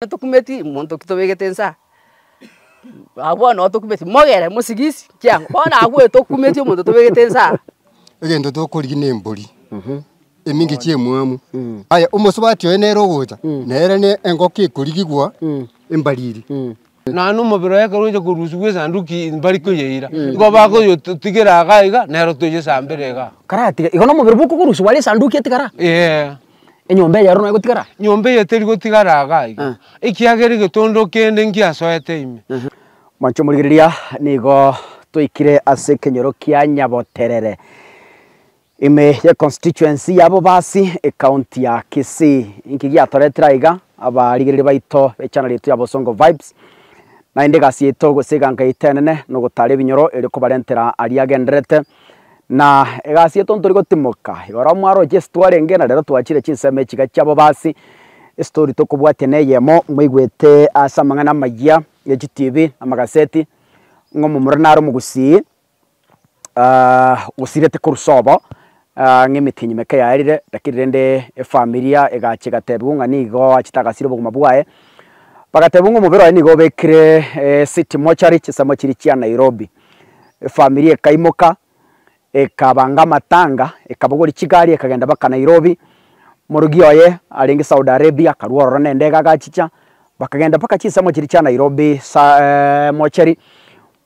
Tokumeti monto ki tobegete inse aa, abwo bono noo tokumeti, mogere mosigisi kiang'o, bono abwo tokumeti omonto tobegete inse aa. Egento tokorigia na embori, emingichi emwamu, aye omosubati oye nere ogocha, nere ne engoko ekorigigwa embariri. Naende omobere oye ekero ocha korusiwa esanduki mbari koyeira, igo bakoyotigera iga iga, nero toyesambera igaa. Karatiga, igo na omobere bokorusiwa are esanduki etigara? Eeh. Enyomba eye ero noyo egotigara? Nyomba eye teri gotigara iga iga, ekiagera egetondo kende ngiasoete ime. Mwanche omorigereria, nigo twaikire ase ekenyoro kia Nyaboterere, ime ye constituency ya Bobasi, ecounty ya Kisii. Inki giatoretire aiga, abarigereria baito be channel yaito ya Bosongo Vibes, naende egasi yaito gose eganka yaito enene nogotara ebinyoro erio kobarentera aria agendererete, na egasi yaito ntori gotimoka, igoro mwaroche ase twarenge na rero twachire chinsemo echi iga chia Bobasi, estory tokobwatia na eyemo mwaigwete ase amang'ana amayia ya chitibi, amagaseti, ng'a omomura nare omogusii. osirete korwa sobo, ng'a emetienyi meke yaerire, lakini rende efamilia egacha egatebiwa ng'a nigo achete agasira obogima bwaye, bagatebiwa ng'a omobere oye nigo obekire city mortuary chinsemo chiria chia Nairobi. Efamilia ekaimoka, ekabanga amatanga, ekabogoria chigari ekagenda mpaka Nairobi, morugi oye arenge Saudi Arabia akarwa ororo na endege agachicha, bakagenda mpaka chinsemo chiria chia Nairobi sa mortuary.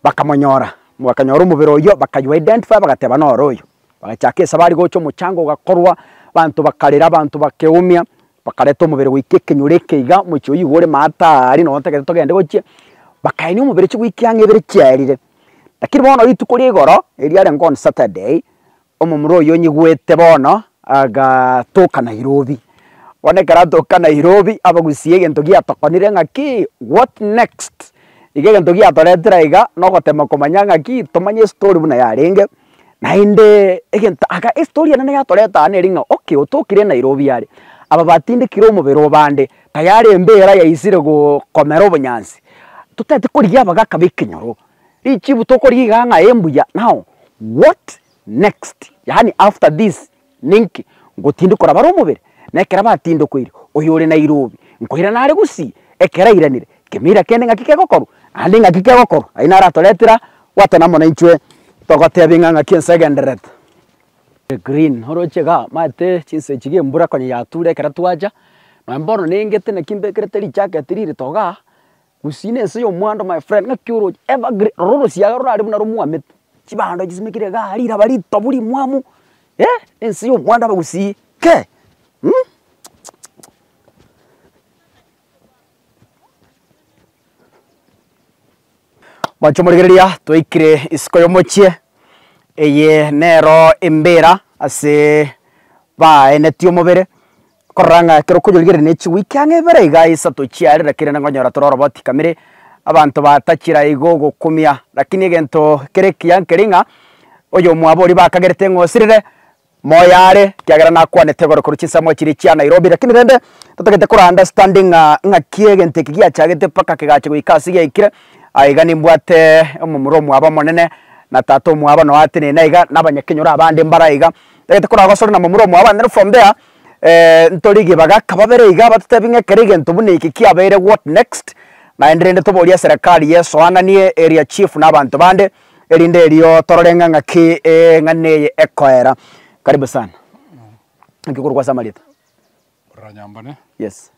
Bakamonyora, bakanyora omobere oyio, bakaywa identify bagateba noro oyo. Bagachaka esabari gocha omochango ogakorwa, abanto bakarera abanto bakeumia, bakareta omobere goika ekenyoro eke iga, omochie oyio iga ore maata aria noo ntagete togende gochia, bakaenia omobere chiwiki ang'e ibere chiaerire. Lakini bono rituko ria igoro, erio arenge on Saturday, Omomura oyio onyigwete bono agatoka Nairobi. Bono ekero atoka Nairobi, abagusie egento giatokonire ng'aki, what next? Iga egento giatoretire aiga, nogotema komanya ng'aki, tomanye estory buna yarenge, naende egento aka estory enene yatoreta aa neri ng'a okay otokire Nairobi are, aba batindekire omobere obande, tayari embera yaisire gokomera obonyansi, totaete korigia abagaka ba ekenyoro. Richibu tokorigia igaa ng'a ee mbuya, now what next? Yaani after this ninki? Ngotindekora bare omobere? Na ekero batindekoire, oyo ore Nairobi, nkoirana are gusii? Ekero airanire, kemira kende ng'aki kegokorwa? Naende ng'aki kegokorwa? Ayio naro atoretera gwatana amo naintwe togotebia ng'a ng'aki ense egendererete. Green, oroche igaa, omanyete chinsa echi iga embura konya yature ekero twacha, nonye bono nengete naki mbekerete rijacket ririto igaa. Gusii nense y'omwando my friend, ng'aki oroche evergreen, rora orosiaga rorare buna romwamete, chibando chisimekire igaa riraba ritobu rimwamu, eh, ense y'omwando abagusii kei mh. Mwanche omorigereria, twaikire isiko y'omochie, eye nero embera ase baenetie omobere. Korora ng'a ekero okonyorigereria ne chiwiki ang'e ibere iga isato chiarire kere nkonyora tore oroboti kamere, abanto batachire aiga ogokumia. Lakini egento kere ekiya nkeri ng'a, oyomwabo oria bakagerete ng'a osirire, moyo are, ekiagera nakwanete igoro korwa chinsemo chiria chia Nairobi. Lakini rende, totagete kora understanding ng'a ng'aki egento eke giachagete mpaka kegacha goika ase giaikire, aiga nimbwate omomura omwabo omonene, na tata omwabo noo atenene aiga, na abanyakenyoro abande mbare aiga, totagete koragosore na momura omwabo and then from there. Ntorigie bagaka babere iga batotebi ng'a ekero egento buna eke kiabeire what next? Naende rende toborie eserekari yesoananie area chief na abanto bande, erinde erio torore ng'a ng'aki eng'ana eye ekoera. Karibu sana. Naki okorokwa ase amarieta? Korora nyambane, Yes.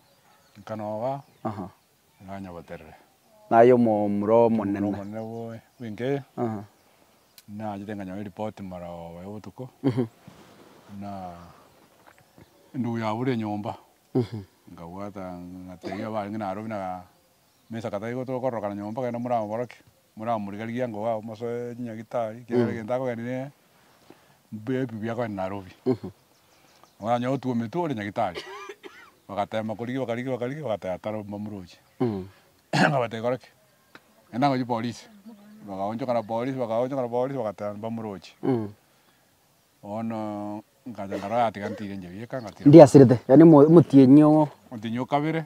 nkanoba, Aha. nganyaboterere. Naye omomura omonene. Omonene bwe bw'enka eye, Nachete nkanyora eripoti marogoba ya obotuko, buna endugu yabure enyomba, nkabwata ngatebia abarenge Nairobi na mesa katari tokororokana nyomba genda moramoborokia, moramorigereria ango iga mosoe chinyagitari ekiagera egento akogenda ne mbe buya akogenda Nairobi. Oranyore otuometwe ore nyagitari, bagatema korigia bakarigia bakarigia bagateba tari mbamoroche, nkabatebia kora ki? Naende ngochia polisi, bakaonchoka na polisi bakaonchoka na polisi bagateba mbamoroche. Bono nkacha nkarora yatiga ntire inche bieka ngatira. Ndiasirete, yaani omo omotienyi oo. Omotienyi o kabere,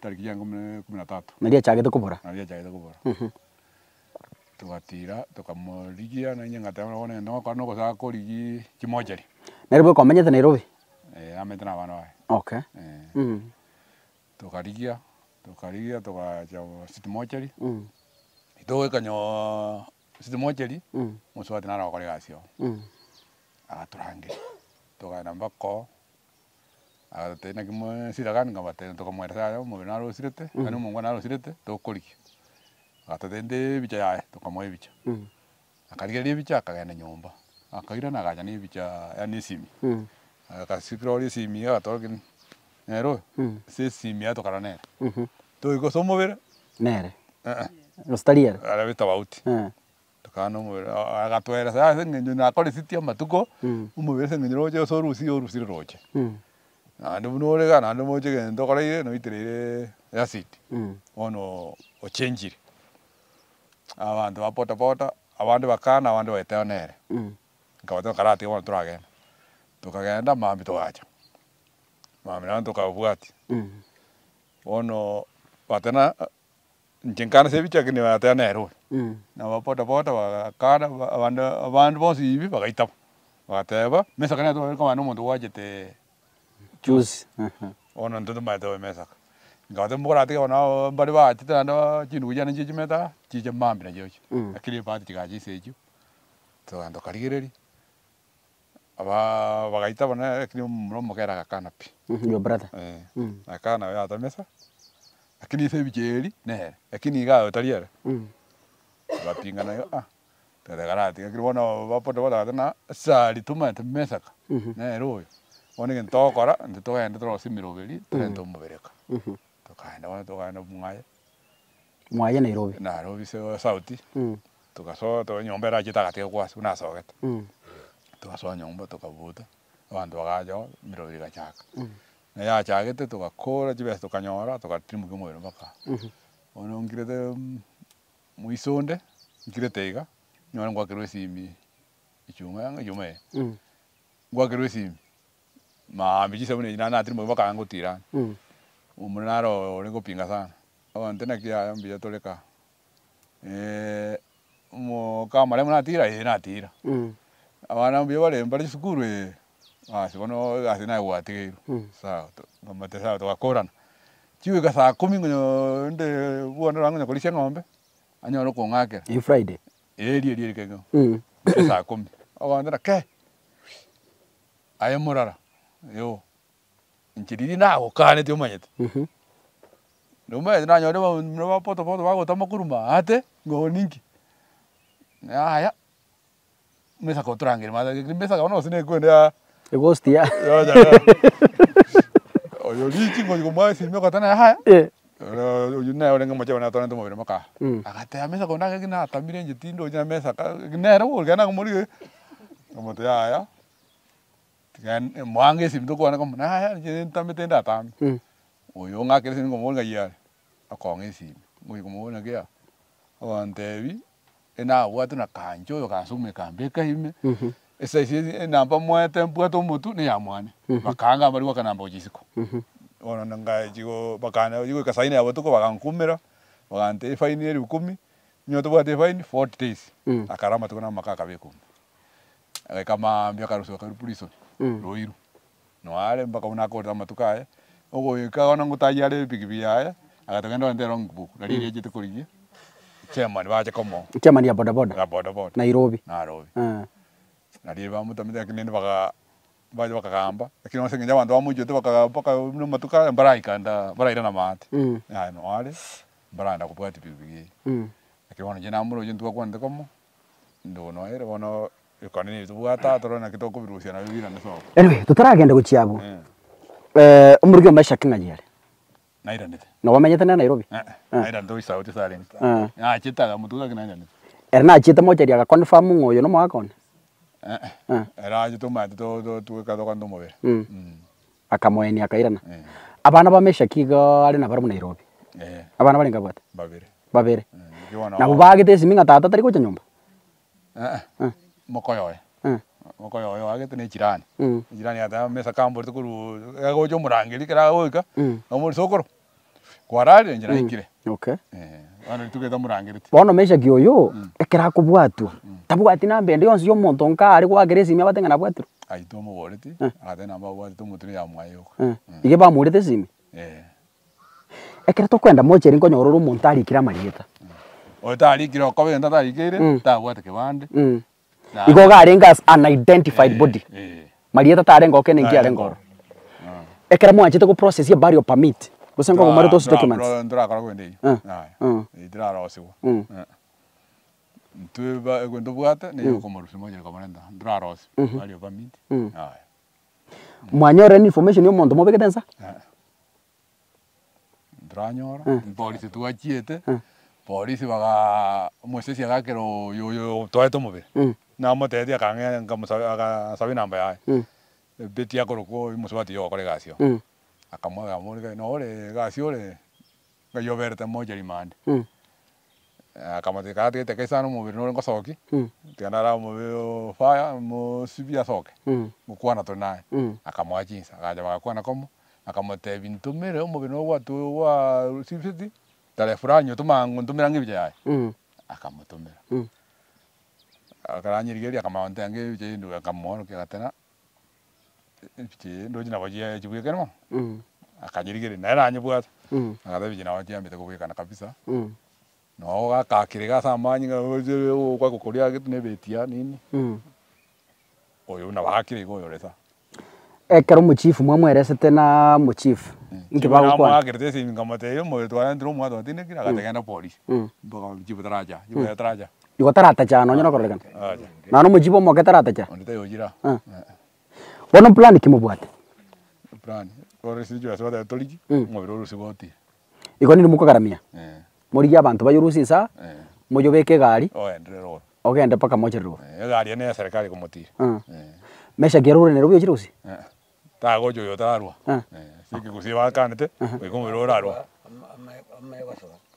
tariki ya ikomi na ikomi na tatu. Naria achagete kobora. Naria achagete kobora. Togatira tokamorigia na inche ngateba bono egento ngokora nogosoa korigia chimochari. Nere bweka omenyete Nairobi? Eh, namenyete na abana baye. Okay. Eh. Tokarigia. Tokarigia togacha city mortuary, togoika nyoo city mortuary, omosubati naro ogokora egasi oo, agatorangeria, tokagenda mpaka oo, agatotebia naki moe shida gani nkabatebia tokamoeresa yaya omobere naro osirete, yaani omongwana naro osirete, tokorigia. Agatotebia ntee ebicha yaye, tokamoa ebicha. Akarigereria ebicha akagenda nyomba, akairana agacha na ebicha yaani esimi, agasikora esimi iga agatorokia nere oyo, ase esimi yatokana nere. Toika ase omobere, Nere. eh eh, Gose tari ere? arabia tofauti. Tokana na omobere agatoeresa ase eng'encho nakore risiti amatuko, omobere ase eng'encho roche ase orusie orusire roche. Naende buna ore igaa naende moche egento okoreire noitereire acid, bono ochenchire. Abanto ba boda boda, abande bakana abande baeteo nere, nkabatebia karatiga bono toragenda. Tokagenda mambia togacha, mambia naende tokabwatia, bono bateba inche nkane ase ebicha lakini bateba nere oyo. Na aba boda boda bagakana ba abande abande bonsi pi bagaitaba, bagateba, mesaka nere tobwate komanya na omonto bwachete Juzi. Bono intwe tomaete oyo mesaka. Nkabatebia mboratige bono aba mbare bachete naende baa chindugu chiane nchiche chimete aa, chiche mambia nachio chirochio. Lakini ebahati chigacha inse echio, tokagenda tokarigereria, abaa bagaita bono lakini omomura omokere agakana pi. Your brother. Eh, agakana oyo atamesa, lakini ase ebicha eria, nere, lakini iga oyo tari ere. Bagapingana igo ah. Tata karatiga ekero bono baboda boda bagoteba ng'a esari tomaete mesaka, nere oyo, bono egento togokora intwe togende torosie emeroberi torente omobereka. Tokaenda bono tokaenda mwaye, Mwaye Nairobi. Nairobi ase esauti, togasoa toka enyomba ere achete agatiga kwasi buna asogete. Togasoa nyomba tokabuta, abanto bagacha oo, emeroberi egachaka. Na yachagete togakora chibesa tokanyora, togatimokia omobere mpaka. Bono nkirete Moiso onde, nkirete iga, nyore ngwakerwa esimi echuma yang'o echuma eye, ngwakerwa esimi, maambia chisabuni echi naende natiri mono mpaka ngotira ande, omomura naro ore gopinga sana, abanto naki yaya mbuya tore kaa, omoka amaremo natira eh natira, abana mbuya bare mbare chisukuru eh, basi bono egasi naye gwatigeirwe, sawa to nkamotebia sawa togakorana. Chigoika saa kumi ng'onyo inde bwone orang'e onye korisia eng'ombe, anyore okong'akera. Eyio Friday? Eeh erio erio ekeng'ao, saa kumi, ogontera kei, aye morara, yoo, inche riria nagokanetie omanyete, nomanyete nanyore buna ba poto poto bagotama korwa maate, ng'o ninki, yaya. Mesaka otorangeria maate lakini mesaka bono gose nekwende aa. Eghost ya. Oyo richi ngochi komoa esimi ogoteba naye haya, Eh. oywo nere orenge omochie one atorente omobere mpaka aa. Agateba mesaka onde ng'aki natamire inche tindochi na mesaka, nere boria genda ng'omorigie, nkamotebia yaya, tiga moange esimi tokwane komo yaya inche ntamete ndatame. Oyo ong'akere esimi nkomoboria ng'ai are, akong'a esimi, ngochi komoboria naki aa, ogontebia. Enabwate na kancha oyo gansoma ekambeka ime, esaizi eye enamba moete mbwate omotwe na eyamwane, bakaanga mbari goaka namba gochia isiko. Bono ngachi go bakana goika saa nne ya botuko bagankumera, bagantebia efaini elfu kumi, onye tobwati efaini 40 days, akara amatuko na amaka akabekwa ime. Agaika maambia akarusiwa akarwa prison, Ruiru, noare mpaka buna akorete amatuko aye, ogoika bono ngotayia are epikipiki yaye, agateba genda orente elong book, nario eria achete korigia. Chairman bache komoa. Chairman ya bodaboda. Ya bodaboda. Nairobi. Nairobi. Eh. Nario bamotamete lakini rende baka bacha bakagamba, lakini ase eng'encho abanto bamoichete bakagamba mpaka buna amatuko aya mbaraika nda mbarairana maate. Yaya noo are, mbaragenda kobwatia pikipiki eye. Lakini bono inche namoroche ntwakwanete komo, ndo noere bono ekone nigo tobwate aa torore naki tokobirusia nabio birane sobo. Anyway, totaragenda gochia abwo, omorugi o Meshaki ng'ai are? Nairanete. Nabo amenyete nere Nairobi? Eh, nairanete gochia sauti ase arenge. Eh. Nachete akamotugera lakini nairanete. Ere nachiete mochari aga confirm ng'a oyo nomoaka one? Eh, Eh. ere achete omanyete to- to- tweka tokante omobere. Akamoenia akairana. Eh. Abana ba Meshaki iga are nabarabwo Nairobi? Eh. Abana barenge abwate? Babere. Babere. Eh, bono Nabo baagete esimi ng'a tata tari gocha nyomba? Eh, mokoyo oye. Mokoyo oye oagete na echirani. Echirani agateba mesa kamborete korwa agocha omorangeri ekero agoika, amore sokoro, kwararire inche naikire. Okay. Eh, bono rituko eri tamorangereti. Bono Meshaki oyo, ekero akobwatwa, tabwati namba ende yonsi ya omonto nka are goakera esimi abate ng'a nabwatirwe. Ayio tomoboreti, agateba namba abwatete omotwe na eyamwaye yoka. Iga bamorete esimi. Eh. Ekero tokoenda mocheri nkonyora ore omonto arikire amarieta. Oyo tarikire okoba egento atarikeire, tabwate kebande. Igo iga arenge as unidentified body. Marieta tarenge oo kende nki arenge ororo. Ekero mwanchete go process e burial permit, gose nkogomore those documents. Ntorakora kogenda eyio, yaya, tirarosigwa. Intwe ba egento tobwate nigo okomorusia mochie komorenta, ntorarosia burial permit, yaya. Mwanyorire any information ya omonto mobegete nsa? Ntoranyora, polisi twachiete, polisi bagaa omosesi agakera oyo oyo otwaete omobere, namotebetie akang'ea nkamosabe akansaba enamba yaye, ebeti akorokwa oyo omosubati oyo ogokora egasi oo, akamoa akamoboria ng'a nore egasi ore, ng'ai oberete mochie rimande. Akamotebia katigete kaisane omobere nore ngosoki, tiga nare omobere oo fire mosibie asoke, ngokwana tore naye. Akamoa chinsa, agacha bagakwana komo, akamotebia ntomere omobere nogwatu gwasibeti, tarehe fulani otoma ntomere ang'e ebicha yaye, akamotomera. Ekero anyerigereria akamanya gontebia ang'e ebicha eye ndwe akamoorokia agateba, ebicha eye ndoche nabo chie chibwekaine mono, akanyerigereria naye nanyebwate, agateba ebicha nabo chiambete kobwekana kabisa. Noo gakakire iga ase amanyinga koria gete na ebetia nini, oyo buna baakire iga oyore sa. Ekero omochifu mwamweresete na omochifu, inki bagokwana? Namoakerete esimi nkamotebia omoyo twarentire omwana twatindekire agateba genda polisi, mpaka chifu taracha, chifu ere taracha. Igo taratacha nonye nokororekana? Acha. Nonya omochifu omoke taratacha? Onde taiyo ochire aa. Bono plan ki mobwate? Plan, bono ase chibesa bateba toriki, omobere orusigwe otire. Igo ninde mokogaramia, morigie abanto bayorusie inse aa, moyobeke egari, ogende mpaka mochererwe igoro. Egari eye neye serikali komotira. Meshaki ere ore Nairobi ochire gose? Tagocha oyo otararwa. Ase ekegusii bakanete, goika omobere orarwa.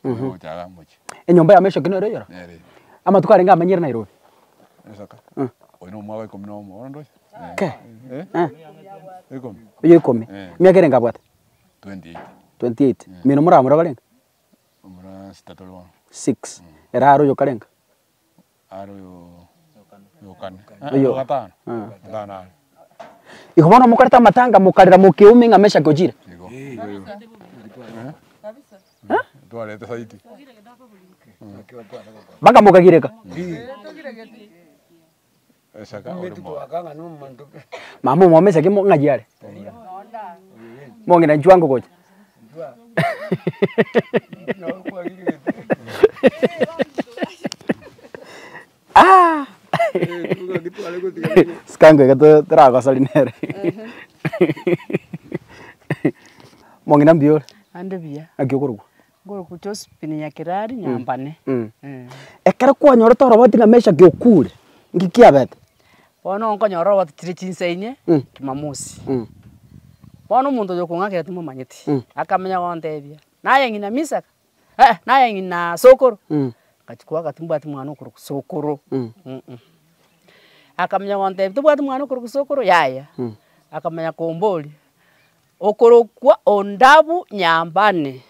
Ogocha iga mochie. Enyomba ya Meshaki nere eyora? Nere eywo. Amatuko arenge amenyire Nairobi? Esaka. Oyo na omwaka ikomi na omo bono ndoche. Ke? Ikomi. Oyo ikomi. Emiaka erenge abwate? 28. 28. Mino moramura barenge? Omura sita tore bono. Six. Ere are oyo karenga? Are oyo oyo kane. Oyo- Gatano. Gatano are. Igo bono mokorete amatanga mokarera mokeumia ng'a Meshaki ochire? Igo. Twarete saiti. Mpaka mokagireka? Esaka ore moyo. Mama omwabo Meshaki mo ng'ai are? Mong'ina inchuo ango gocha. Ah! Sikango iga to- toragosari nere. Mong'ina mbuya ore? Ande buya. Naki okorokwa? Nkorokwa Josephine Nyakirari Nyambane. Ekero kwanyorete oroboti ng'a Meshaki okure, nki kiabete? Bono nkonyora oroboti chire chinsa inye, jumamosi. Bono omonto oyo okong'akera timomanyeti, akamanya gontebia, naye ng'ina Misaka, eh naye ng'ina sokoro, ngachia koaka timbwati mwana okorokwa sokoro Akamanya gontebia tobwati mwana okorokwa sokoro? Yaya. Akamanya komboria. Okorokwa Ondabu Nyambane,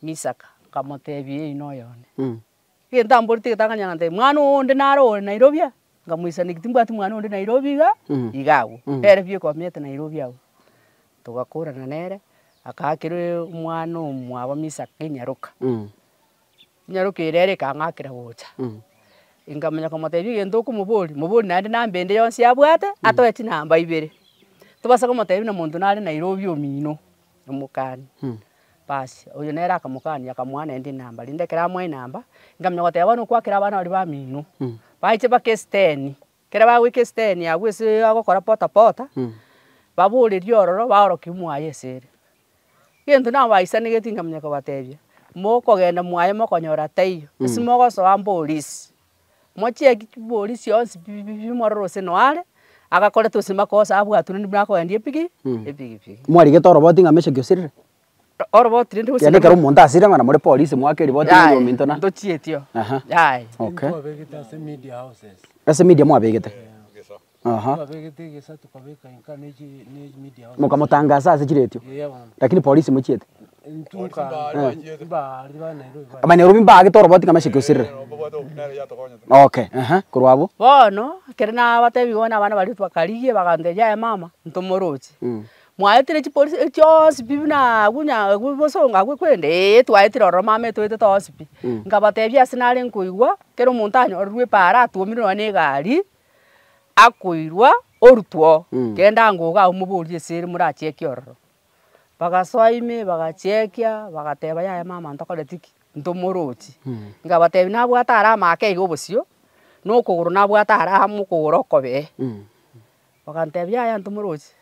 Misaka, nkamotebia eyio noyone. Egento amborete egetang'ani agantebia, mwana oo onde nare ore Nairobi aa? Nkamoisaneki timbwati mwana onde Nairobi igaa, iga agwo. Ere buya ekwamiete Nairobi agwo. Togakorana nere, akaakera omwana omwabo Misaka enyaroka. Enyaroka ere ere ekang'akera gocha. Nkamanya komotebia egento okomoboria, moborie naende namba ende yonsi abwate, atoe chinamba ibere. Tobasa komotebia buna monto nare Nairobi omino, omokani. Baas, oyo nere akamokania akamoa naende enamba, rende ekero amoa enamba, nkamanya goteba bono okwakera abana baria bamino, baiche mpaka esiteni, ekero bagoika esiteni abwo ase agokora pota pota, baborerie ororo baorokia mwaye ase ere. Egento nabaisanegeti nkamanya kobatebia, mokogenda mwaye mokonyora taiyo, ase mogosoa mborisi, mocheki chiborisi onsi pi pi pi morore gose noyo are, agakorete gose makosa abwatwe naende buna akogendia epiki epikipiki. Mwarigete oroboti ng'a Meshaki osirire? Oroboti rende gose Kiagera ekero omonto asirire ng'a namore polisi mwake eriboti ng'a Yaya, ominto na. ntochieti oo, Aha. yaya. Okay. Twabegete ase media houses. Ase media mwabegete? Aha. Twabegete egesa tukabeka inka ne chi ne media houses. Mokamotangasa ase chiretio? Eeh bono. Lakini polisi mochiete? Intwe nka mbaria ba Nairobi bare. Abanairobi mbagete oroboti ng'a Meshaki osirire? Okay, ehe, korwa abwo? Bono, ekero nabatebiwa bono abana baria twakarigia bagantebia yaya mama, ntomoroche. Mwaetire chipolice echionsi pi buna abwo nya abwo bosongo abwo ekwende eeh twaetire ororo mama etoetete onsi pi. Nkabatebia ase nare nkoigwa, kera omonto anyorerwe epaara atuomirwe nonye na egari, akoirwa orutwa oo, genda ango iga abwo moborie ase ere morachekie ororo. Bagasoa ime bagachekia, bagateba yaya mama ntokoreti ki, ntomorochi. Nkabatebia nabwate are amake iga obosio, na okogoro nabwate are amo okogoro okobee. Bagantebia yaya ntomorochi,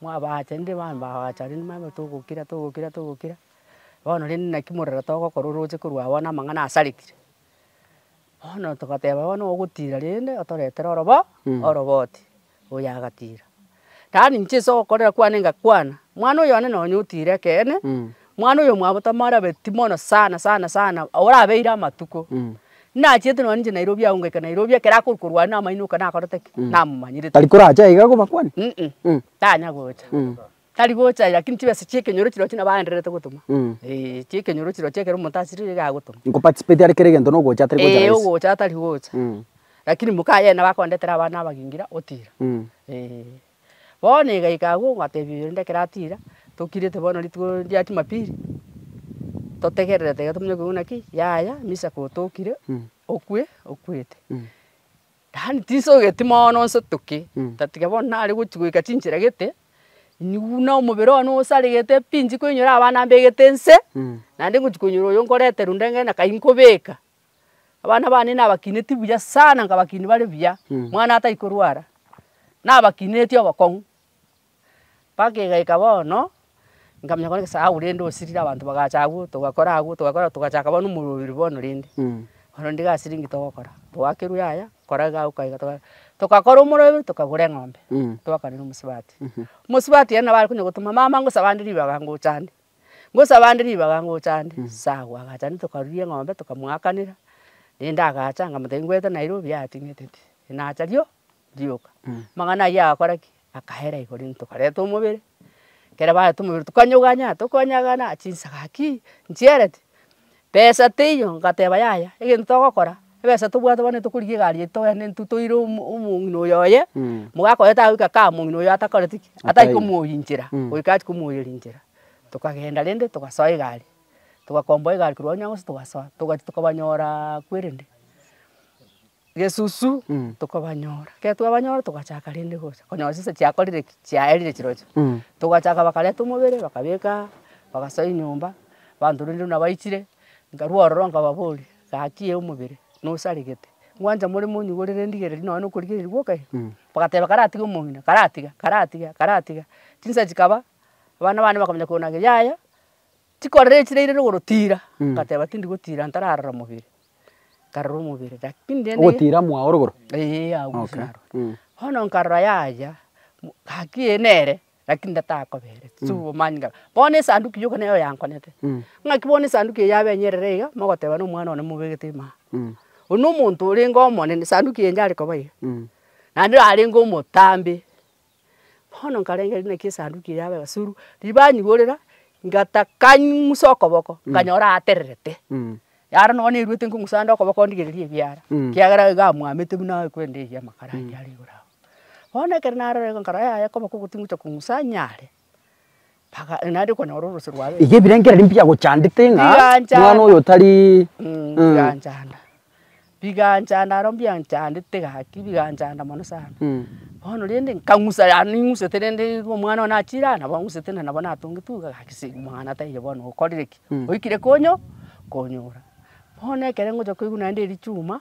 mwabacha rende bono bagacha rende mama togokira togokira togokira, bono rende naki morero togokora oroche korwa abwo bono amang'ana asarekire. Bono togateba bono ogotira rende otoretere orobo oroboti, oyo agatira. Yaani inche ase ogokorera kwane ngakwana, mwana oyo one nonye otire ekeene, mwana oyo omwabo tamorabeti mono sana sana sana, orabeire amatuko. Nachiete nonye inche Nairobi agwo ngaika Nairobi ekero akorwa korwa aria namaino oka nakorete ki? Namomanyerete. Tari koracha iga kobakwania? Tanya gocha. Tari gocha lakini chibesa chia ekenyoro chirochio nabo aendererete gotoma, eh, chia ekenyoro chirochio ekero omonto asirire iga agotoma. Nko participate are kera egento na ogocha atari gocha Eeh rahisi. ogocha atari gocha, lakini mokaye nabo akondetera abana abagingira otira, eh. Bono egaika abwo ngatebia oyo rende ekero atira, tokirete bono rituko ria jumapili, totegererete iga tomonye koigwa naki, yaya misa gotokire, okwe okwete. Yaani tinsogeti mono nsotoke, tatiga bono nare gochia goika chinchera gete, buna omobere one osaregete pi inche koinyora abana mbegete nse, naende ngochia koinyora oyo nkoreterwa ndenge na kai nkobeka. Abana bane nabakineti buya sana nkabakinia bare buya, mwana atari korwara, nabakinetie obokong'u. Mpaka egaika bono, nkamanya korwa egesau rende osirire abanto bagacha abwo, togakora abwo togakora togachaka bono omoroberi bono rende. Bono rende egasi ringi togokora, twakerwa yaya, kora iga oka iga toka togakora omoroberi tokagora eng'ombe, twakanera omosubati. Omosubati ere nabo are konya gotoma mama ngosaba ande ribaga ngocha ande, ngosaba ande ribaga ngocha ande, sawa agacha rende tokaruria eng'ombe tokamoakanera, rende agacha nkamotebia ngwete Nairobi yaya ting'eteti, nacha rio rioka. Amang'ana aywo agakora ki? Akaera igoro intwe tokareta omobere, ekero bareta omobere tokanyoganya tokonyagana chinsa gaki nchiereti, besa teiyo ngateba yaya egento togokora, ebesa tobwate bono tokorigia egari yaito togende intwe toire omo omong'ina oyo oye, mogaka oye tagoika kaa omong'ina oyo atakoreti ki? Atari komoyia nchera, goika achie komoyeria nchera. Tokagenda rende togasoa egari, togakomboa egari korwa Nyangusu togasoa, togachia tokabanyoraa kwerende. Gesusu tokabanyora, ekero twabanyora togachaka rende gocha, konyora chinsa chiakorire ki? Chiaerire chirochio. Togachaka bakareta omobere bakabeka bagasoa enyomba, abanto rende buna baichire, nkarwa ororo nkababoria, gaki ee omobere nosaregete, ngwancha more monyigorere ndigererie nonye na okorigereria gwoka iga? Bagateba karatiga omong'ina, karatiga karatiga karatiga, chinsa chikaba, abana bane bakamanya konageria yaya, chikorera echireire rogoro tira, ngateba tindi gotira ntararora mobere. Nkarora omobere lakini rende Ogotira mwao rogoro? Eeh agwo Okay. naro. Bono nkarora yaya, gaki eye nere, lakini ndatakobereti sibomanyika. Bono esanduki yoka nero yankonete, ng'aki bono esanduki eye yabe enyerere iga, mogoteba na omwana one mobegete imaa. Oyio na omonto orenge omonene, esanduki eye yare koba iga, naende yarenge omotambe. Bono nkarengereria naki esanduki eye yabe suru, riria banyigorera, ngataka ng'use okoboko, nkanyora atererete. Yaro nonye neruete nkong'usa ande okoboko ndigererie ebiara, ekiagera iga amwamete buna ekwenda eywo amakara aywo are igoro abwo. Bono ekero narora igo nkarora yaya koboko ogo tingocha kong'usa nyare, mpaka naende okonyora orose rwaye. Iga ebirengererio mbiagochandete ng'a Biganchanda. mwana oyo otari Biganchanda, biganchanda aro mbianchandete gaki biganchanda mono sana. Bono rende nkang'usa yaani ning'usete rende igo omwana one achire aa nabo ang'usete na nabo natongetwe iga gaki si mwana taiyo bono okorire ki? Oikire konyo konyora. Bono ekere ngocha koigwa naende erichuma,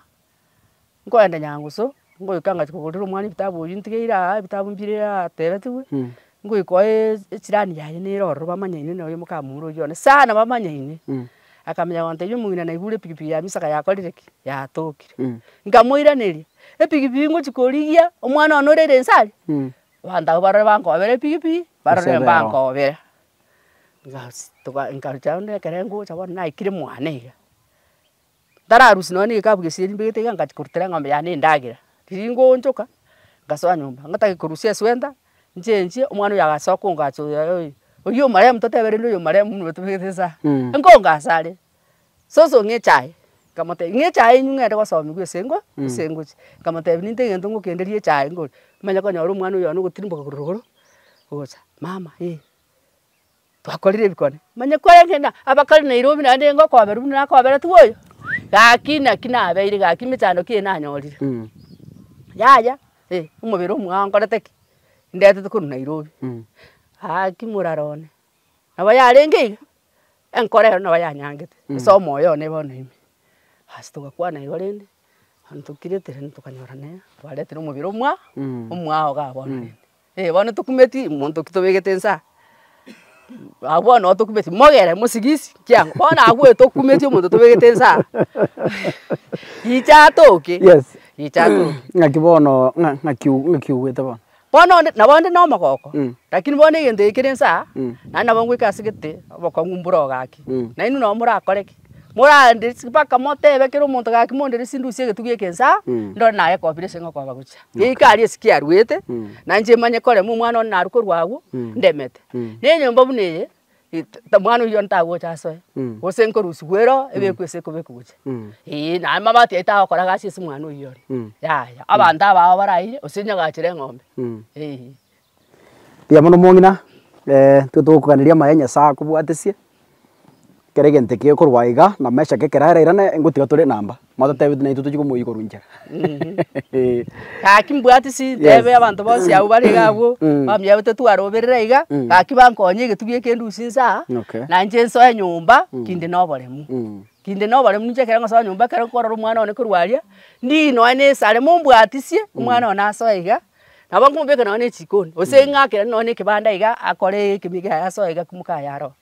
nkoenda nyangusu, ngoika ngachia kogorera omwana ebitabu oywo ntigeire aa ebitabu mbire aa atebetigwe, ngoika oe echirani yaye nere ororo bamanyaine na oyo mokamura oywo one sana bamanyaine. Akamanya gontebia omong'ina naigure epikipiki ya misaga yakorire ki? Yatokire. Nkamoiraneria, epikipiki ngochia korigia, omwana one orere inse aria, abanto abwo barore bankobera epikipiki, barore Gose bero. mbankobera. Bas toka nkarucha onde ekere ngocha bono naikire mwane iga, ntararusia nonye na egekabu gesieri mbegete iga ngachia korutera eng'ombe yane endagera, riria ngoonchoka, ngasoa nyomba, ngotaka korusia eswenta, nchenchie, omwana oyo agasoa kongacha oyo oyo, oywo omaremu totebe rende oyo omaremu buna otobegete nsa, nkongacha are, soso ng'a echae, nkamotebia ng'a echae enywe ng'ende gosomiwa ase engo ase engochi, nkamotebia ninte egento ngokenderia echae nkori, manye konyora omwana oyo one ogotirimboka korwa rogoro. Gocha, mama eh, twakorire ebikone, manya kwarenge na abakare Nairobi naende ngokoberwa buna nakoberetigwe oyo, gaki naki nabeire gaki mechando ki eye nanyorire. Yaya, eh, omobere omwao nkorete ki? Ndetete korwa Nairobi, gaki morara one, nabo yarenge iga, enkoro ero nabo yanyangete, ase omoyo one bono ime. Ase togakwana igo rende, bono tokirete rende tokanyora ne twaretire omobere omwa omwao igaa bono rende. Eh bono tokumeti monto ki tobegete nsa aa, abwo bono noo tokumeti mogere mosigisi kiang'o, bono abwo etokumeti omonto tobegete nsa aa, richa atoke, Yes. richa atoke. Ng'aki bono ng'a ng'aki ng'aki ogwete bono? Bono onde nabo onde na omogoko, lakini bono egento eke kere nsa aa, naende nabo ngoika ase gete obokong'u mboro gaki, nainwe nabo morakore ki? Morande mpaka motebe kera omonto gaki monderesi ndusie egetugi eke nsa aa, ndore nayekobire ase ngokoba gochia. Geika aria esike aruete, na inche manye korema omwana one narwe korwa agwo, ndemete. Na enyomba buna eye, mwana oyio ntagocha asoe, gose nkorusigwa ero, ebekwe ase ekobekwa gochia. Eeh naye amabati ayio tagokora gasi ase omwana oyio ore, yaya. Abanto abao baraire, gose nyagachere eng'ombe, eeh. Mbuya mono omong'ina, intwe togokoganeria amaya Nyasaye akobwatesie, ekero egento eke gekorwa iga, na maisha eke ekero arairane, ngotiga tore enamba, mwatotebeti naintwe tochie komoyia korwa inchera. Gaki mbwati si ntebe abanto bonsi abwo bare iga abwo, bambiabete totwaroberera iga, gaki bankonye egetugi eke ndusie inse aa, na inche nsoe nyomba, kinde na oboremu. Kinde na oboremu inche ekero ngosoa nyomba ekero nkorora omwana one korwa aria, ndii nonya na esare mombwatisie, omwana one asoe iga. Nabo nkomobeka nonya na echikoni, gose ng'akere nonya na ekebanda iga akore ekemiya kiaye asoe iga mokaye aro.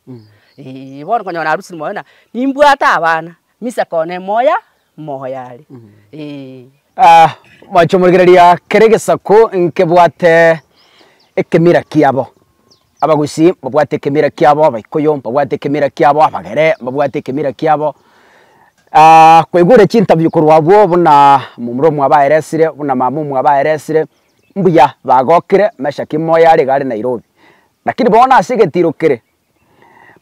Eeh, bono okonyora narusire moyo na nimbwate abana, misa kone moya, moyo are, eeh. Mwanche omorigereria kera egesaku nkebwate ekemira kiabo, Abagusii mbabwate ekemira kiabo, Abaikuyu mbabwate ekemira kiabo, Abagere mbabwate ekemira kiabo, kwaigure chintabio korwa abwo buna momura omwabo aeresire, buna mama omwabo aeresire, mbuya bagokire meshaki moyo are iga are Nairobi. Lakini bono ase egetiro kere,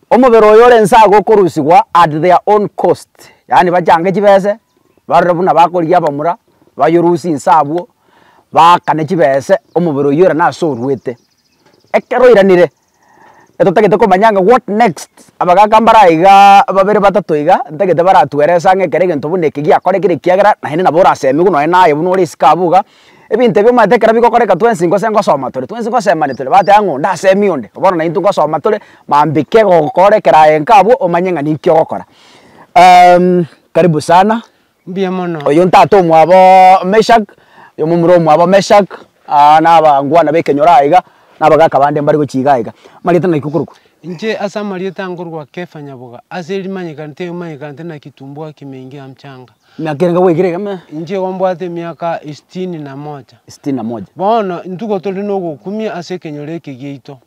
omobere oyo ore nse iga okorusigwa at their own cost, yaani bachange chibese, barore buna bakorigia abamura, bayorusie inse abwo, baakane chibese, omobere oyio ore nase oruete. Ekero oiranire, etotagete komanya ng'a what next, abagaka mbare aigaa babere batato iga, ntagete baratwerese ang'e ekero egento buna eke giakorekire ekiagera naende nabo orasemiwe nonye naye buna ore isiko abwo iga, ebinto ebi omanyete ekero bigokoreka twensi gose ngosoma tore, twensi ngosemani tore, bateba ng'a onde asemie onde, bono naintwe ngosoma tore, mambia kegokora ekero aye nka abwo omanye ng'a ninki ogokora. Karibu sana. Mbuya mono. Oyo ntata omwabo Meshak, oyo momura omwabo Meshak, aa na abangwana b'ekenyoro aiga, na abagaka bande mbare gochia iga aiga. Amarieta naki okorokwa? Inche ase amarieta nkorokwa Kefa Nyaboga, ase erimanyekanete emanyekanete na kitumbua kimeingia mchanga. Emiaka erenge gwaikire iga me? Inche igo mbwate emiaka sitini na moja. Sitini na moja. Bono intwe tore na ogokumia ase ekenyoro eke giaito.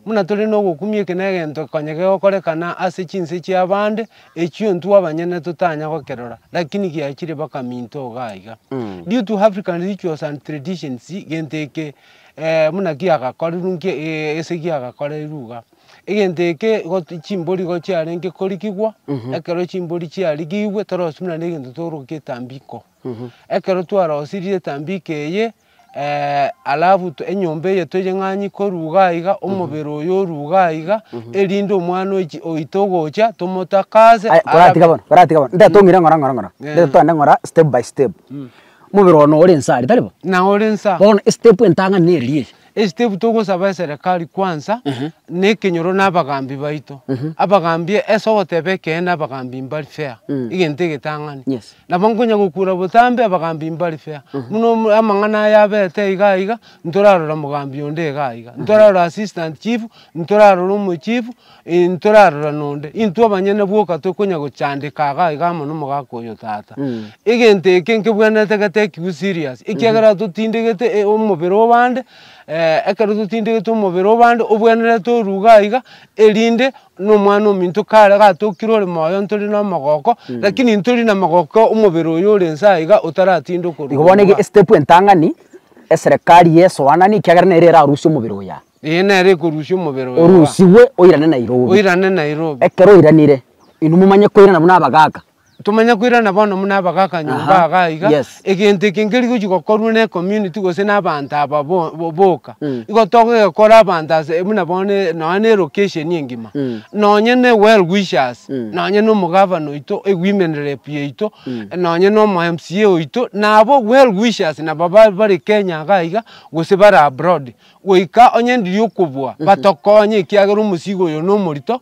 Buna tore na ogokumia eke na egento konya kegokorekana ase chinse chiabande, echio intwe abanyene totanya gokerora, lakini giachire bakaminto iga iga. Due to African rituals and traditions, gento eke buna kiagakorirwe nki ase kiagakoreirwe iga. Egento eke igo chimbori igo chiarenge korigigwa, ekero chimbori chiarigigwe torosie buna na egento tokoroka etambiko. Ekero twarosirie etambiko eye, alafu enyomba eye toyeng'anyie korwa iga iga, omobere oyo orwe iga iga, erinde omwana ochi oito ogocha tomotakase Aye, koratiga bono, koratiga bono, ndete ong'ire ng'ora ng'ora ng'ora, ndete togende ng'ora step by step. Omobere one ore nsa aria, tari bo? Nao ore nsa. Bono estep entang'ani neri eye. Estep togosaba eserekari kwanza, na ekenyoro na abagambi baito. Abagambi ase ogoteba ekeene abagambi mbari fair, egento egetang'ani. Yes. Nabo nkonya gokura botambe abagambi mbari fair. Buna omo amang'ana aya abete iga iga, ntorarora mogambi onde iga iga, ntorarora assistant chief, ntorarora omochief, ntorarora nonde. Intwe abanyene bwoka tokonya gochandeka iga iga amo na omogaka oyo tata. Egento eke nkebwenerete getekiwe serious, ekiagera totindegete omobere obande, ekero totindegete omobere obande, obwenerete orwe iga iga, erinde na omwana ominto kare gatokire ore moyo ntore na omogoko, lakini ntori na mogoko omobere oyo ore inse aiga otaratinda okorwa Igo bono ege estep entang'ani, eserekari yesoanani ekiagera nere erarusie omobere oyo aa. Eye nere ekorusia omobere oyo aa. Orusigwe oirane Nairobi. Oirane Nairobi. Ekero oiranire, inwe momanye koirana buna abagaka. Tomanye koirana bono buna abagaka nyomba Aha, iga iga, yes. egento eke nkeri gochi gokorwa na ecommunity gose na abanto aba bo bo boka. Igo togokora abanto ase buna bono nonye na elocation engima, nonye na well wishers, nonye na omogavana oito, ewomen rep yaito, nonye na omo MCA oito, nabo well wishers nabo ba bare Kenya iga iga, gose bare abroad. Goika onye ndiri okobua, batokonye ekiagera omosigo oyo nomorito,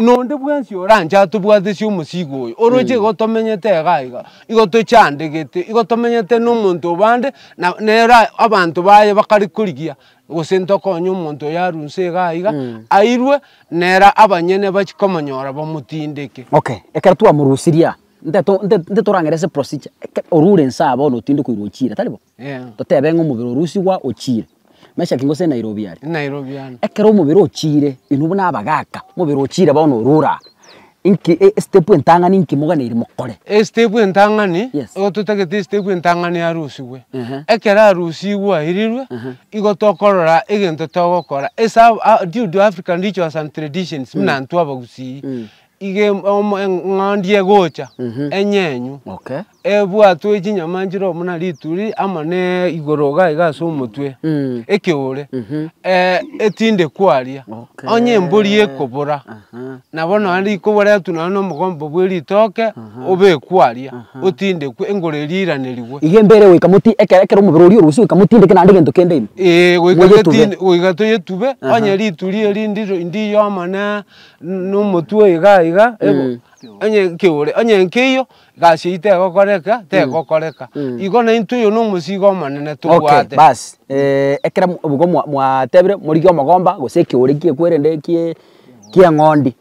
nonde bwensi oranche atobwatesie omosigo oyo, oroche igo tomenyete iga iga, igo tochandegete, igo tomenyete na omonto obande, na nere abanto baye bakare korigia, gose ntokonye omonto oyo arwe inse iga iga, airwe, nere abanyene bachie komonyora bamotindeke. Okay, ekero twamorusirie aa, nte nte torang'ere ase procedure, eke orure inse aa bono otinde koirwa ochire, tari bo? Totebe ng'a omobere orusigwa ochiire. Meshaki gose Nairobi aria. Nairobi ande. Ekero omobere ochiire, inwe buna abagaka, omobere ochiire bono orure aa, inki estep entang'ani inki moganeiri mokore? Estep entang'ani, Yes. igo totagete estep entang'ani arusigwe. Ehe. Ekero arusigwe airirwe, igo tokorora egento togokora, ase due to African rituals and traditions buna intwe abagusii, iga eng'ondi egocha, enyenywe. Okay. Ebwatwe chinyama nchire buna rituri amo ne igoro iga iga ase omotwe, ekeore, etindekwe aria, onye embori ekobora, nabo nonya rikoboretwe nonya na omogombo bwe ritoke, obekwe aria, otindekwe engoro eria eiranerigwe. Iga embere goika moti ekero ekero omobere oria orusia goika motindeke naende egento kende ime. Eeh goika Moyetube. getinde goika toyetube, onye rituri eri ndiro ndiyo amo na na omotwe iga iga, onye ekeore, onye nkeiyo. Gasi eyio tegokoreka, tegokoreka. Igo naintwe oyo nomosigo omonene Okay, tobwate. bas ekero mo obo mwa mwatebire morigie omogomba gose ekeore kiekwerende kie kieng'ondi,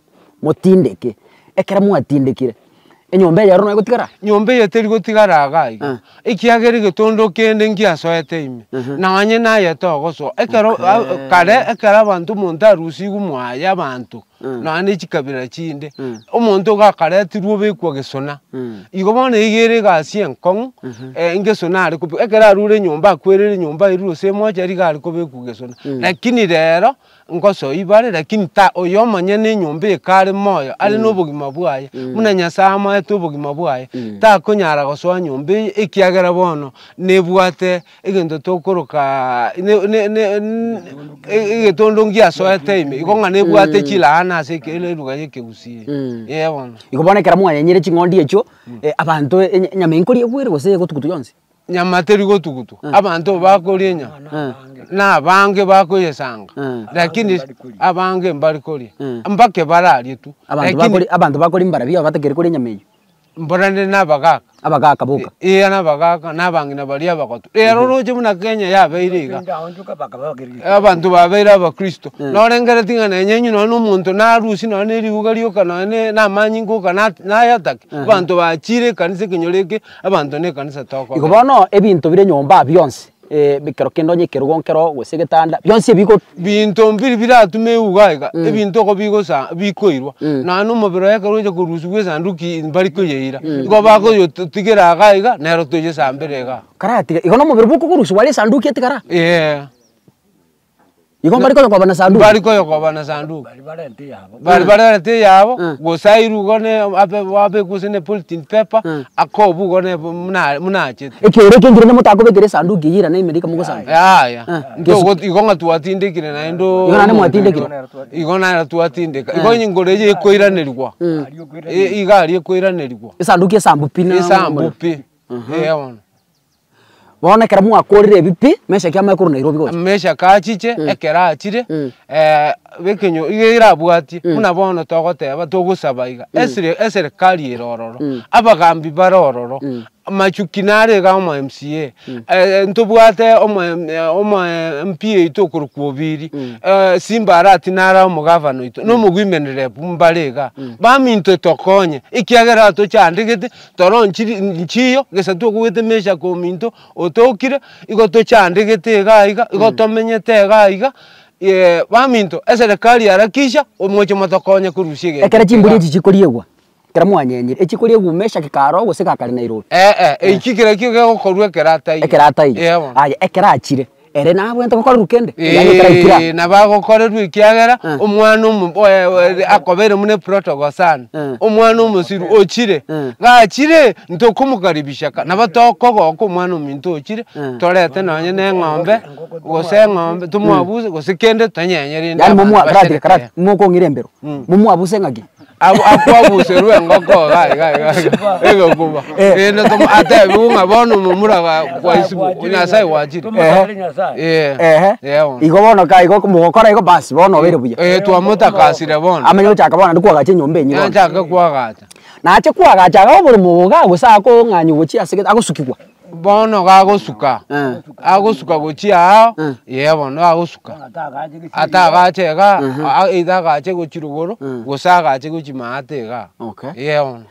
motindeke. Ekero mwatindekire, enyomba eye ero noyo egotigara? Nyomba eye teri gotigara iga iga, ekiagera egetondo kende ngiasoete ime, nonye naye togosoa. Ekero kare ekero abanto omonto arusigwe mwaye abanto. Nonya ne chikabira chinde, omonto iga akaretirwe obekwa gesona, igo bono iga ere egasi enkong'u, ngesona are kobekwa, ekero arure enyomba akwerire enyomba airwe gose emochari iga are kobekwa gesona. Lakini rero, ngosoi bare lakini ta oyo omonyene enyomba ekare moyo, are na obogima bwaye, buna Nyasaye amoete obogima bwaye, takonyara gosoa nyomba eye ekiagera bono nebwate egento tokoroka ne- ne- ne egetondo ngiasoete ime, igo ng'a nebwate chilaana ase eke eluga ya ekegusii, eh bono. Igo bono ekero mwanyenyire ching'ondi echio, abanto enyama eye nkoria egwere gose egotugutwa yonsi? Nyama teri gotugutwa, abanto bakoria enyama, na abange bakoyesanga, lakini abange mbari koria, mbake bararie tu, Abanto lakini bakoria abanto bakoria mbarabwo abatakeire koria enyama eywo. Mborende nabagaaka. Abagaaka boka. Ee, nabagaaka, na abang'ina baria abagotu. Rero oroche buna Kenya yabeire iga, abanto babeire abakristo. Norengeretie ng'a nonye inwe nonye na omonto narusie nonye na eriuga rioka nonye na amanyinga oka nayatake, abanto bachire ekanisa ekenyoro eke, abanto na ekanisa Igo tokogenda. bono ebinto bire nyomba bionsi. Ekero kende onye ekerogo nkero gose egetanda, bionsi ebi go. Binto mbiri biratume euga iga, ebinto oko bigosa bikoirwa, nonya na omobere oye ekero ogocha korusiwa esanduki mbari koyeira, igo bakoyotigera iga iga, nero toyesambere igaa. Karatiga, igo na omobere bokorusiwa are esanduki etigara? Eeh. Igo mbari koyokoba na sanduku? Mbari koyokoba na sanduku. Bari barente eyabo, gose airwe igo ne abe abekwe gose ne polythene paper, akobwe igo ne buna buna achete. Ekeoro ekio nkere motakobekera esanduki eyio irane ime rika mogosamba? Yaya, ntogo igo ng'a twatindekire naende oo Igo naende mwatindekire? Igo naro twatindeka, igo onye ngoro eye ekoiranerigwa, iga aria ekoiranerigwa. Esanduki esambu pi na Esambu pi, eh bono. Bono ekero mwakorire ebi pi, Meshaki amanye korwa Nairobi gocha. Meshaki achiche, ekero achire, ekenyo iga erabwatie, buna bono togoteba togosaba iga, esere eserekari ere ororo, abagambi bare ororo, amachuki nare iga omo MCA, ntobwate omo omo MP oito okorokwa Obiri, Simba Arati nare omogavana oito, na omowomen rep mbare igaa, baminto tokonye, ekiagera tochandegete. Toro nchiri nchiyo, gesa tokogete Meshaki ominto, otokire, igo tochandegete iga iga, igo tomenyete iga iga, baminto eserekari harakisha, omoche motokonye korusia egento Ekero eke chimbori igaa. echi chikoriegwa, ekero mwanyenyire, echikoriegwa Meshaki kare oo gose gakare Nairobi? Eh eh, eki kera ekio gegokorwa ekero ataiyo. Ekero ataiyo. Eeh bono. Aye ekero achire. Ere nabwenerete gokorerwa kende? Yaani ekero aikire Eeh, nabo agokorerwa ekiagera, Eh. omwana omo oe akobeire buna eprotocol sana, Eh. omwana omosiru ochire, Eh. gachire ntokomokaribisha ka, nabo tokogoka omwana ominto ochire, Eh. torete nonye na eng'ombe, gose eng'ombe tomwabuse gose kende tonyenye rende Yaani abanto momwa karati basherekee. karati mokong'ira embero, momwabuse ng'aki? Abwo akwabuserwa engoko iga iga iga iga egokuba Eh. rende tomo atebiwe ng'a bono omomura ga kwaisibu Nyasaye gwachire. Ehe. Eh, Ehe. eh bono. Igo bono ka igo mogokora igo basi bono obeire buya. Eh, twamotakasire bono. Amanye gochaka bono naende kwagacha enyomba enyia bono. Nachake kwagacha. Nache kwagacha iga oboremo obo iga gose akong'anywa gochia ase gete agosukigwa. Bono gagosuka, agosuka gochia ao, ee bono agosuka, atagache igaa, either agache gochia rogoro, gose agache gochia maate igaa, Okay. ee bono.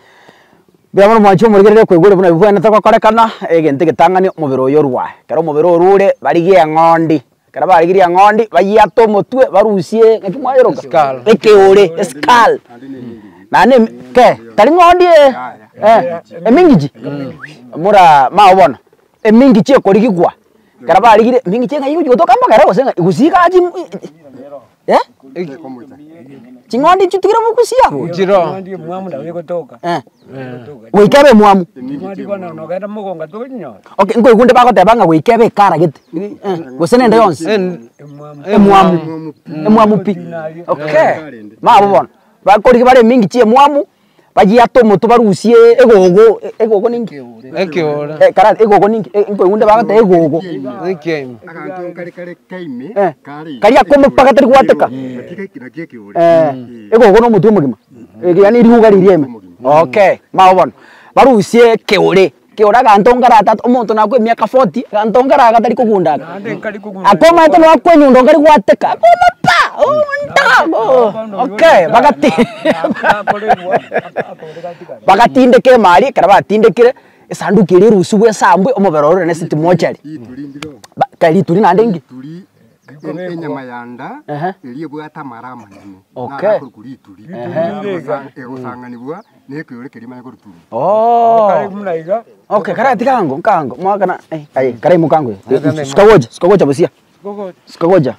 Mbuya mono mwanche omorigereria okoigwa buna bibwenerete gokorekana, egento egetang'ani omobere oyo orwae. Ekero omobere orure, barigie eng'ondi, ekero barigirie eng'ondi, bayiate omotwe barusie ng'aki mwayeroka? Eskull. Ekeore, eskull. Naende emi ke, tari ng'ondi eye, eh, emingichi, mura mao bono, emingichi ekorigigwa, ekero barigire emingichi ng'ai egochi gotoka mbogere gose ng'ai, gose iga achi eh, ching'ondi nchitigire bogusia abwo? Nchiroo. Eh, goika ebe emwamu. Okay, nkoigwa onde bagoteba ng'a goika ebe ekaragete, gose nende yonsi, emwamu, emwamu pi, okay, mabo bono. Bakorigia bare emingichi emwamu, bayiate omotwe barusie egogo, egogo ninki? Ekeore. Eh, kara egogo ninki? Nkoigwa onde bagoteba egogo. Ekeime. Aganto nkare kare keime, Eh, kare karia akomo mpaka tari gwateka. Naki ekeore. Eh, egogo na omotwe omogima, yaani riuga riria ime. Okay, mao bono, barusie ekeore. Ekeore aganto nkaratata omonto nakwe emiaka forty, aganto nkaraga tari kogunda aka. Akomaete nonya akwenyundo nkari gwateka, akoma pa! Onta oh, okay, bagati bagatindeka emari, ekero batindekire, esanduki eria erusiwe esambwe, omobere orure na esiti mochari. Rituri ndiro. Ba kari rituri naende inki? Rituri enyama ya nda Ehe. eria ebwate amara amanene. Okay. Naro akorokwa rituri. Egosang'anigwa na ekeore keria manye korwa turi. Oh. Okay, kara tiga ango, nkango, mwakana eh, aye karaimoka ango eh, suka gocha, suka gocha bosia. Suka gocha.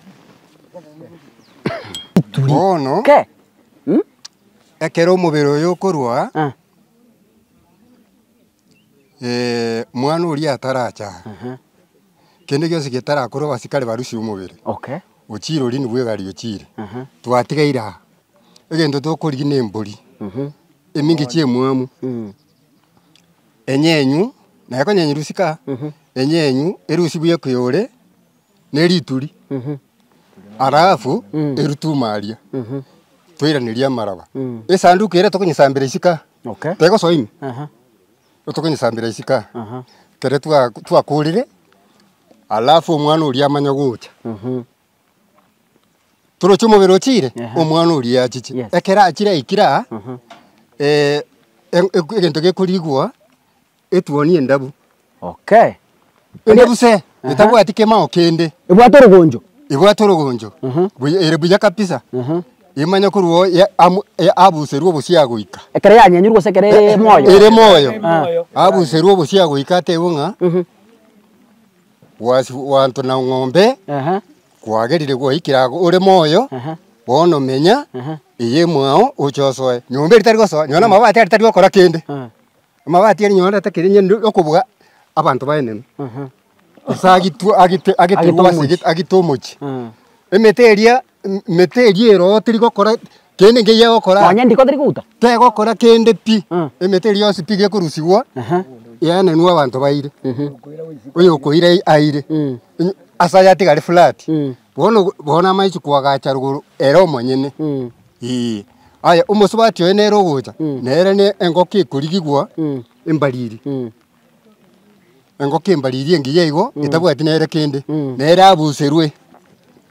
Rituri. Bono Ke. ekero omobere oyo okorwa Ah. mwana oria ataracha, kende gionsi getarakorwa abasikari barusie omobere, Okay. ochire oria nibwo egari ochire, twatigaire aa, egento tokorigia na embori, emingichi emwamu, enyenyu, naye konyenyerwa isiko aa, enyenyu erusiwe ekeore na erituri, alafu erutwe aria, toiranerie amaraba. Esanduku ere tokonyesambera isiko aa, Okay. tegosoa ime, Aha. tokonyesambera isiko aa, Aha. ekero twa twakorire, alafu omwana oria amanye gocha. Toroche omobere ochire, Ehe. omwana oria achiche. Yes. Ekero achire aikire aa, egento gekorigwa, etuoni endabu. Okay. Endabu se, etabwati kemao kende. Ebwate orogoncho. Ebwate orogoncho, buya ere buya kabisa, emanye korwa oo ya amu abuserwe obosie agoika. Ekero yanyenyirwe gose ekero ere moyo. Ere moyo, abuserwe obosie agoika atebwe ng'a, gwasi gwanto na ng'ombe, Ehe. kwagerire gwaikire ago ore moyo, Ehe. bono menya, Ehe. eye mwao oche osoe. Nyomba eri tari gosoa, nonye na amabati aria tari gokora kende. Amabati aria nonye atakeri onye okobua abanto baenenu. Gose agitwe agite ageterwe ase omochie. agite omochie. Emete eria emete eria ere oo teri gokora kende nkeiyo egokora. Nonye ndiko teri kouta? Tegokora kende pi, emete eria yonsi pi gekorusiwa, yaenenwa abanto baire. Oyo okoira aire, ase aya atigare flat, bono bono amaichi koagacha rogoro ere omonyene, eh. Aya omosubati oye nere ogocha, nere ne engoko ekorigigwa, embariri. Engoko embariri engiya igo, etabwati nere kende, nere abuserwe,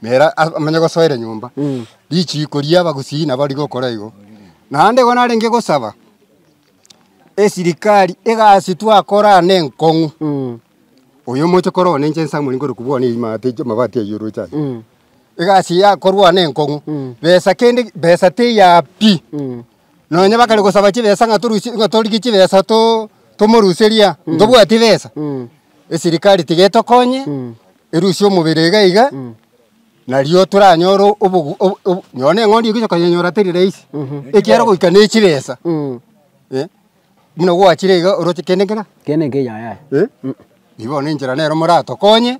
nere amanye gosoera nyomba. Richiko ria abagusii nabo rigokora igo. Naende igo narenge gosaba, esirikari egasi twakora ne enkong'u, oyo omoche korwa one inche Samuel nkorokwa bwane imate amabati aywo oroche aya. Egasi yakorwa ne enkong'u, besa kende besa teiya pi, nonye bakare gosaba chibesa ng'a torusie ng'a torigie chibesa to tomoruseria, ntobwati besa, esirikari tiga etokonye, Erusie omobere iga iga, nario toranyore obogu obo obo nonye na eng'ondi egocha koyenyora teri rahisi, ekiagera goika na echibesa, eh, buna gwachire iga oroche kende nkera? Kende nkeiyo yaya. Eh, igo bono enchera nero moratokonye,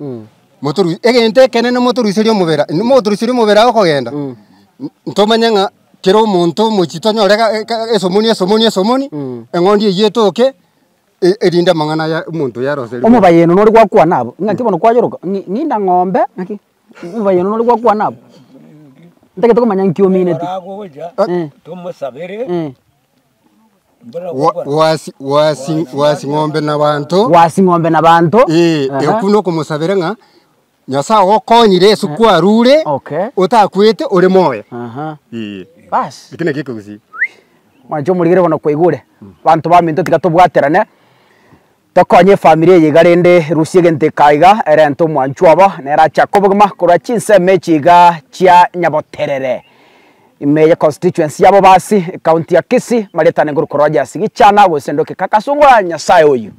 motoru egento ekenene motoruserie omobere inwe motoruseria omobere agokogenda, ntomanye ng'a kera omonto omochie tonyore ga eka esomoni esomoni esomoni, eng'ondi eywo etoke. Erinde amang'ana aya omonto oyo aroserie. Omobayeno nore gwakwana abwo, ng'aki bono kwayoroka ng'i ng'ina ng'ombe ng'aki omobayeno nore gwakwana abwo, ntagete komanya nki omineti. Eh. Tomosabere Eh. Wa- wasi wasi wasi ng'ombe na banto. Wasi ng'ombe na banto. Eh, Aha. okwo nokomosabera ng'a Nyasaye ogokonyire ase kwarure, Okay. otakwete ore moyo. Aha. Eh. Bas. Eki nakio ekegusii. Mwanche omorigere bono kwaigure, banto baminto tiga tobwaterane, tokonye efamiri eye iga rende rusia egento eke iga, erente omwanchwa obo, nere achake obogima korwa chinsemo echi iga chia Nyaboterere, ime ye constituency ya Bobasi, ecounty ya Kisii, marieta ane nkorokwa Rogers Gichana, gose ndoke Kakasungura, Nyasaye oyio.